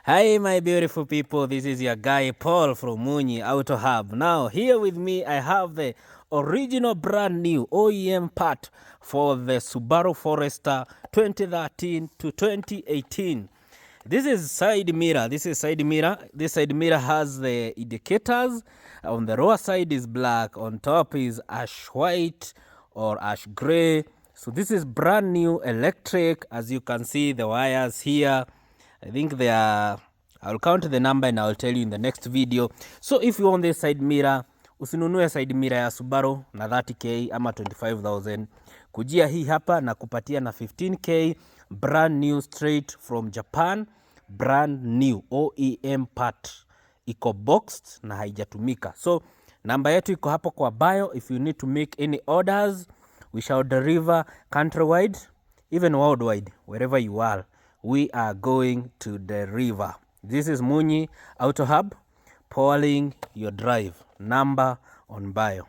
Hi my beautiful people, this is your guy Paul from Munyi Auto Hub. Now here with me I have the original brand new OEM part for the Subaru Forester 2013 to 2018. This is side mirror. This side mirror has the indicators. On the lower side is black, on top is ash white or ash gray. So this is brand new electric. As you can see, the wires here, I think they are, I'll count the number and I'll tell you in the next video. So if you want this side mirror, usinunue side mirror ya Subaru na 30k ama 25,000. Kujia hii hapa na kupatia na 15k brand new straight from Japan, brand new OEM part. Iko boxed na haijatumika. So namba yetu iko hapo kwa bio. If you need to make any orders, we shall deliver countrywide, even worldwide, wherever you are. We are going to the river. This is Munyi Auto Hub, powering your drive. Number on bio.